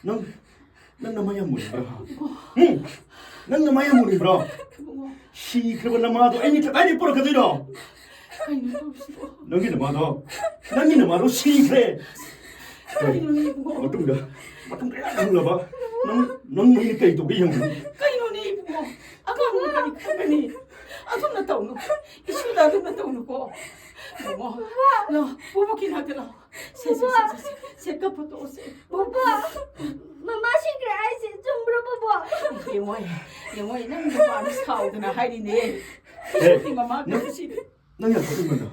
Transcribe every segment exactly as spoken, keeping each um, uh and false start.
ꯅꯪ, ꯅꯪ ꯅꯃꯥ ꯌꯥꯝ ꯃꯨꯔꯤꯕ꯭ꯔꯥ? ꯎꯝ? ꯅꯪ ꯅꯃꯥ ꯌꯥꯝ ꯃꯨꯔꯤꯕ꯭ꯔꯣ? ꯏꯕꯨꯡꯉꯣ, ꯁꯤꯈ꯭ꯔꯕ ꯅꯃꯥꯗꯣ ꯑꯩꯅ ꯀꯗꯥꯏꯗꯒꯤ ꯄꯨꯔꯛꯀꯗꯣꯏꯅꯣ? ꯀꯩꯅꯣ ꯇꯧꯔꯤꯁꯤꯕꯣ? ꯅꯪꯒꯤ ꯅꯃꯥꯗꯣ, ꯅꯪꯒꯤ ꯅꯃꯥꯗꯣ ꯁꯤꯈ꯭ꯔꯦ꯫ ꯀꯩꯅꯣꯅꯦ ꯏꯕꯨꯡꯉꯣ? ꯃꯇꯨꯡꯗ, ꯃꯇꯨꯡꯗ ꯌꯥꯝ ꯍꯪꯂꯕ? ꯅꯪ, ꯅꯪ ꯑꯩꯅ ꯀꯩ ꯇꯧꯒꯦ ꯌꯦꯡꯉꯨ꯫ ꯀꯩꯅꯣꯅꯦ ꯏꯕꯨꯡꯉꯣ? ꯑꯉꯥꯡꯅ ꯀꯔꯤ ꯈꯪꯒꯅꯤ? ꯑꯗꯨꯝꯅ ꯇꯧꯅꯨ꯫ ꯏꯁꯨꯗ ꯑꯗꯨꯝꯅ ꯇꯧꯅꯨꯀꯣ꯫ ꯏꯕꯨꯡꯉꯣ, ꯂꯥꯛꯑꯣ, ꯄꯨꯕꯨꯛꯀꯤ ꯅꯥꯛꯇ ꯂꯥꯛꯑꯣ꯫ ꯁꯦ, ꯁꯦ, ꯁꯦ, ꯁꯦ, ꯁꯦ, ꯀꯞꯄ ꯇꯣꯛꯑꯣꯁꯦ꯫ ꯕꯕꯥ, ꯃꯃꯥ ꯁꯤꯈ꯭ꯔꯦ ꯍꯥꯏꯁꯦ ꯆꯨꯝꯕ꯭ꯔꯣ, ꯕꯕꯥ? ꯌꯦꯡꯉꯣꯏ, ꯌꯦꯡꯉꯣꯏ, ꯅꯪ ꯅꯨꯄꯥꯅ ꯁꯥꯎꯗꯅ ꯍꯥꯏꯔꯤꯅꯦ꯫ ꯍꯦ, ꯏꯁꯨꯒꯤ ꯃꯃꯥ ꯅꯪ, ꯀꯞꯄꯁꯤꯗꯤ꯫ ꯅꯪ ꯌꯥꯝ ꯀꯞꯅꯤꯡꯕ꯭ꯔꯣ?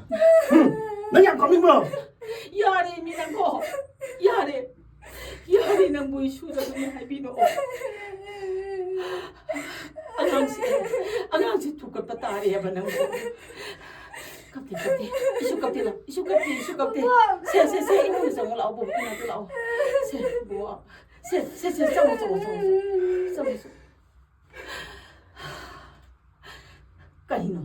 ꯍꯨꯝ, ꯅꯪ ꯌꯥꯝ ꯀꯞꯅꯤꯡꯕ꯭ꯔꯣ? ꯌꯥꯔꯦ, ꯃꯤ ꯅꯪꯀꯣ꯫ ꯌꯥꯔꯦ꯫ ꯌꯥꯔꯦ, ꯅꯪꯕꯨ ꯏꯁꯨꯗ ꯑꯗꯨꯝ ꯍꯥꯏꯕꯤꯅꯣ꯫ ꯑꯉꯥꯡꯁꯦ, ꯑꯉꯥꯡꯁꯦ ꯊꯨꯒꯠꯄ ꯇꯥꯔꯦꯕ ꯅꯪꯕꯨ꯫ ꯀꯞꯇꯦ, ꯀꯞꯇꯦ꯫ ꯏꯁꯨ ꯀꯞꯇꯦ, ꯂꯥꯎ꯫ ꯏꯁꯨ ꯀꯞꯇꯦ, ꯏꯁꯨ ꯀꯞꯇꯦ꯫ ꯁꯦ, ꯁꯦ, ꯁꯦ, ꯏꯃꯨꯡꯗ ꯆꯪꯉꯣ ꯂꯥꯛꯑꯣ, ꯕꯣꯕꯣꯛ ꯏꯅꯥꯛꯇ ꯂꯥꯛꯑꯣ꯫ ꯁꯦ, ꯕꯣꯕꯣꯛ꯫ ꯁꯦ, ꯁꯦ, ꯁꯦ, ꯆꯪꯉꯣ, ꯆꯪꯉꯣ, ꯆꯪꯉꯣ, ꯆꯪꯉꯣ꯫ ꯆꯪꯉꯣ, ꯆꯪꯉꯣ꯫ ꯀꯩꯅꯣ?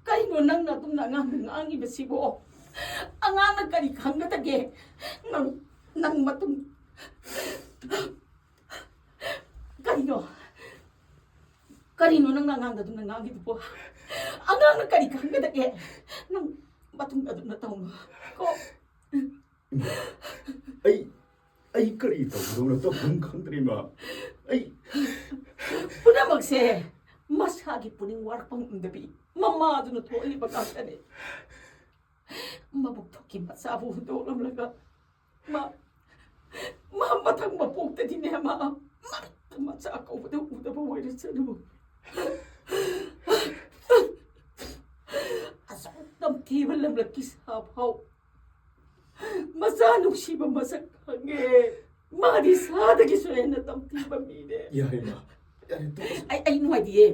ꯀꯩꯅꯣ ꯅꯪꯅ ꯑꯗꯨꯝꯅ ꯑꯉꯥꯡꯗ ꯉꯥꯡꯉꯤꯕꯁꯤꯕꯣ? ꯑꯉꯥꯡꯅ ꯀꯔꯤ ꯈꯪꯒꯗꯒꯦ? ꯅꯪ, ꯅꯪ ꯃꯇꯨꯡ ꯀꯔꯤꯅꯣ? ꯀꯔꯤꯅꯣ ꯅꯪꯅ ꯑꯉꯥꯡꯗ ꯑꯗꯨꯝꯅ ꯉꯥꯡꯉꯤꯗꯨꯕꯣ? ꯑꯉꯥꯡꯅ ꯀꯔꯤ ꯈꯪꯒꯗꯒꯦ? ꯅꯪ ꯃꯇꯨꯡꯗ ꯑꯗꯨꯝꯅ ꯇꯧꯅꯨ ꯀꯣ꯫ ꯏꯃꯥ, ꯑꯩ, ꯑꯩ ꯀꯔꯤ ꯇꯧꯒꯗꯧꯅꯣ ꯇꯧꯐꯝ ꯈꯪꯗ꯭ꯔꯦ, ꯏꯃꯥ꯫ ꯑꯩ ꯄꯨꯝꯅꯃꯛꯁꯦ ꯃꯁꯥꯒꯤ ꯄꯨꯛꯅꯤꯡ ꯋꯥꯔꯛꯄ ꯉꯝꯗꯕꯤ ꯃꯃꯥꯗꯨꯅ ꯊꯣꯛꯍꯜꯂꯤꯕ ꯉꯥꯛꯇꯅꯦ꯫ ꯃꯕꯨꯛ ꯊꯣꯛꯀꯤ ꯃꯆꯥꯕꯨ ꯍꯨꯟꯗꯣꯛꯂꯝꯂꯒ ꯃꯥ, ꯃꯥ ꯃꯊꯪ ꯃꯄꯣꯛꯇꯗꯤꯅꯦ, ꯃꯥ ꯃꯔꯛꯇ ꯃꯆꯥ ꯀꯧꯕꯗ ꯎꯗꯕ ꯑꯣꯏꯔꯁꯅꯨ꯫ ꯑꯁꯨꯛ ꯇꯝꯊꯤꯕ ꯂꯝꯂꯛꯀꯤ ꯁꯥ ꯐꯥꯎ ꯃꯆꯥ ꯅꯨꯡꯁꯤꯕ ꯃꯁꯛ ꯈꯪꯉꯦ꯫ ꯃꯥꯗꯤ ꯁꯥꯗꯒꯤꯁꯨ ꯍꯦꯟꯅ ꯇꯝꯊꯤꯕ ꯃꯤꯅꯦ꯫ ꯌꯥꯔꯦ, ꯃꯥ꯫ ꯌꯥꯔꯦ, ꯇꯣꯛꯑꯁꯤ꯫ ꯑꯩ, ꯑꯩ ꯅꯨꯡꯉꯥꯏꯇꯤꯌꯦ꯫